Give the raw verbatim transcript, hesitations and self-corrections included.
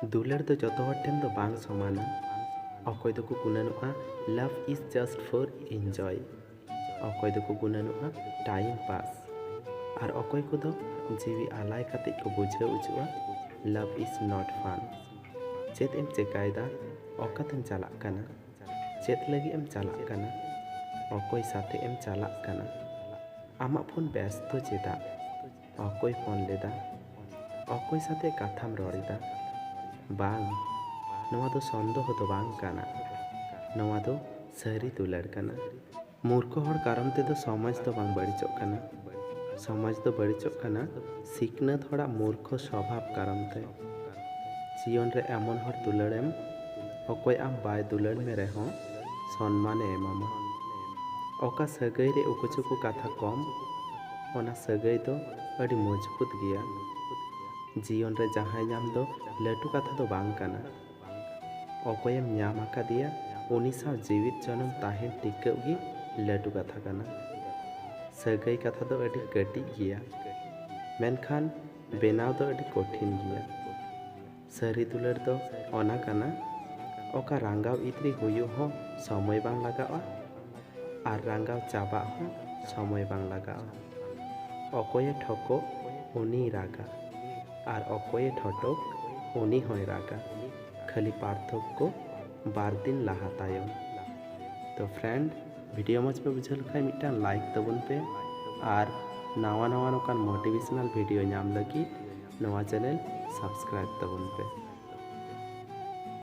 ᱫᱩᱞᱟᱹᱲ ᱫᱚ ᱡᱚᱛᱚ ᱦᱚᱲ ᱴᱷᱮᱱ ᱫᱚ ᱵᱟᱝ ᱥᱚᱢᱟᱱᱟ᱾ ᱚᱠᱚᱭ ᱫᱚᱠᱚ ᱜᱩᱱᱟᱹᱱᱚᱜᱼᱟ love is just for enjoy, ᱚᱠᱚᱭ ᱫᱚᱠᱚ ᱜᱩᱱᱟᱹᱱᱚᱜᱼᱟ time pass, ᱟᱨ ᱚᱠᱚᱭ ᱠᱚᱫᱚ ᱡᱤᱣᱤ ᱟᱞᱟᱭ ᱠᱟᱛᱮ ᱠᱚ ᱵᱩᱡᱷᱟᱹᱣ ᱦᱚᱪᱚᱜᱼᱟ love is not fun᱾ ᱪᱮᱫ ᱮᱢ ᱪᱮᱠᱟᱭᱮᱫᱟ? ᱚᱠᱟᱛᱮᱢ ᱪᱟᱞᱟᱜ ᱠᱟᱱᱟ? ᱪᱮᱫ ᱞᱟᱹᱜᱤᱫ ᱮᱢ ᱪᱟᱞᱟᱜ ᱠᱟᱱᱟ? ᱚᱠᱚᱭ ᱥᱟᱛᱮ ᱮᱢ ᱪᱟᱞᱟᱜ ᱠᱟᱱᱟ? ᱟᱢᱟᱜ ᱯᱷᱳᱱ ᱵᱮᱥᱛᱚ ᱪᱮᱫᱟᱜ? ᱚᱠᱚᱭ ᱯᱷᱳᱱ ᱞᱮᱫᱟ? ᱚᱠᱚᱭ ᱥᱟᱛᱮ ᱠᱟᱛᱷᱟᱢ ᱨᱚᱲ ᱮᱫᱟ? ᱵᱟᱝ, ᱱᱚᱣᱟ ᱫᱚ ᱥᱚᱱᱫᱮᱦᱚ ᱫᱚ ᱵᱟᱝ ᱠᱟᱱᱟ, ᱱᱚᱣᱟ ᱫᱚ ᱥᱟᱹᱨᱤ ᱫᱩᱞᱟᱹᱲ ᱠᱟᱱᱟ᱾ ᱢᱩᱨᱠᱷᱚ ᱦᱚᱲ ᱠᱟᱨᱚᱱ ᱛᱮᱫᱚ ᱥᱚᱢᱟᱡᱽ ᱫᱚ ᱵᱟᱝ ᱵᱟᱹᱲᱤᱡᱚᱜ ᱠᱟᱱᱟ, ᱥᱚᱢᱟᱡᱽ ᱫᱚ ᱵᱟᱹᱲᱤᱡᱚᱜ ᱠᱟᱱᱟ ᱥᱤᱠᱷᱱᱟᱹᱛ ᱦᱚᱲᱟᱜ ᱢᱩᱨᱠᱷᱚ ᱥᱚᱵᱷᱟᱵ ᱠᱟᱨᱚᱱ ᱛᱮ᱾ ᱡᱤᱭᱚᱱ ᱨᱮ ᱮᱢᱚᱱ ᱦᱚᱲ ᱫᱩᱞᱟᱹᱲ ᱮᱢ, ᱚᱠᱚᱭ ᱟᱢ ᱵᱟᱭ ᱫᱩᱞᱟᱹᱲ ᱢᱮ ᱨᱮᱦᱚᱸ ᱥᱚᱱᱢᱟᱱᱮ ᱮᱢᱟᱢᱟ᱾ ᱚᱠᱟ ᱥᱟᱹᱜᱟᱹᱭ ᱨᱮ ᱩᱠᱩ ᱪᱩᱠᱩ ᱠᱟᱛᱷᱟ ᱠᱚᱢ, ᱚᱱᱟ ᱥᱟᱹᱜᱟᱹᱭ ᱫᱚ ᱟᱹᱰᱤ ᱢᱚᱡᱽᱵᱩᱛ ᱜᱮᱭᱟ᱾ ᱡᱤᱭᱚᱱ ᱨᱮ ᱡᱟᱦᱟᱸᱭ ᱧᱟᱢ ᱫᱚ ᱞᱟᱹᱴᱩ ᱠᱟᱛᱷᱟ ᱫᱚ ᱵᱟᱝ ᱠᱟᱱᱟ, ᱚᱠᱚᱭᱮᱢ ᱧᱟᱢ ᱟᱠᱟᱫᱮᱭᱟ ᱩᱱᱤ ᱥᱟᱶ ᱡᱤᱣᱤᱫ ᱡᱚᱱᱚᱢ ᱛᱟᱦᱮᱱ ᱴᱤᱠᱟᱹᱣ ᱜᱮ ᱞᱟᱹᱴᱩ ᱠᱟᱛᱷᱟ ᱠᱟᱱᱟ᱾ ᱥᱟᱹᱜᱟᱹᱭ ᱠᱟᱛᱷᱟ ᱫᱚ ᱟᱹᱰᱤ ᱠᱟᱹᱴᱤᱡ ᱜᱮᱭᱟ, ᱢᱮᱱᱠᱷᱟᱱ ᱵᱮᱱᱟᱣ ᱫᱚ ᱟᱹᱰᱤ ᱠᱚᱴᱷᱤᱱ ᱜᱮᱭᱟ᱾ ᱥᱟᱹᱨᱤ ᱫᱩᱞᱟᱹᱲ ᱫᱚ ᱚᱱᱟ ᱠᱟᱱᱟ, ᱚᱠᱟ ᱨᱟᱸᱜᱟᱣ ᱤᱫᱨᱤ ᱦᱩᱭᱩᱜ ᱦᱚᱸ ᱥᱚᱢᱚᱭ ᱵᱟᱝ ᱞᱟᱜᱟᱜᱼᱟ ᱟᱨ ᱨᱟᱸᱜᱟᱣ ᱪᱟᱵᱟᱜ ᱦᱚᱸ ᱥᱚᱢᱚᱭ ᱵᱟᱝ ᱞᱟᱜᱟᱜᱼᱟ᱾ ᱚᱠᱚᱭᱮ ᱴᱷᱚᱠᱚᱜ ᱩᱱᱤᱭ ᱨᱟᱜᱟ ᱟᱨ ᱚᱠᱚᱭᱮ ᱴᱷᱚᱴᱚᱠ ᱩᱱᱤ ᱦᱚᱸᱭ ᱨᱟᱜᱟ, ᱠᱷᱟᱹᱞᱤ ᱯᱟᱨᱛᱷᱚᱠᱠᱚ ᱵᱟᱨ ᱫᱤᱱ ᱞᱟᱦᱟ ᱛᱟᱭᱚᱢ᱾ ᱛᱚ friend, video ᱢᱚᱡᱽ ᱯᱮ ᱵᱩᱡᱷᱟᱹᱣ ᱞᱮᱠᱷᱟᱱ ᱢᱤᱫᱴᱟᱝ like ᱛᱟᱵᱚᱱ ᱯᱮ, ᱟᱨ ᱱᱟᱣᱟ ᱱᱟᱣᱟ ᱱᱚᱝᱠᱟᱱ motivational video ᱧᱟᱢ ᱞᱟᱹᱜᱤᱫ ᱱᱚᱣᱟ channel subscribe ᱛᱟᱵᱚᱱ ᱯᱮ᱾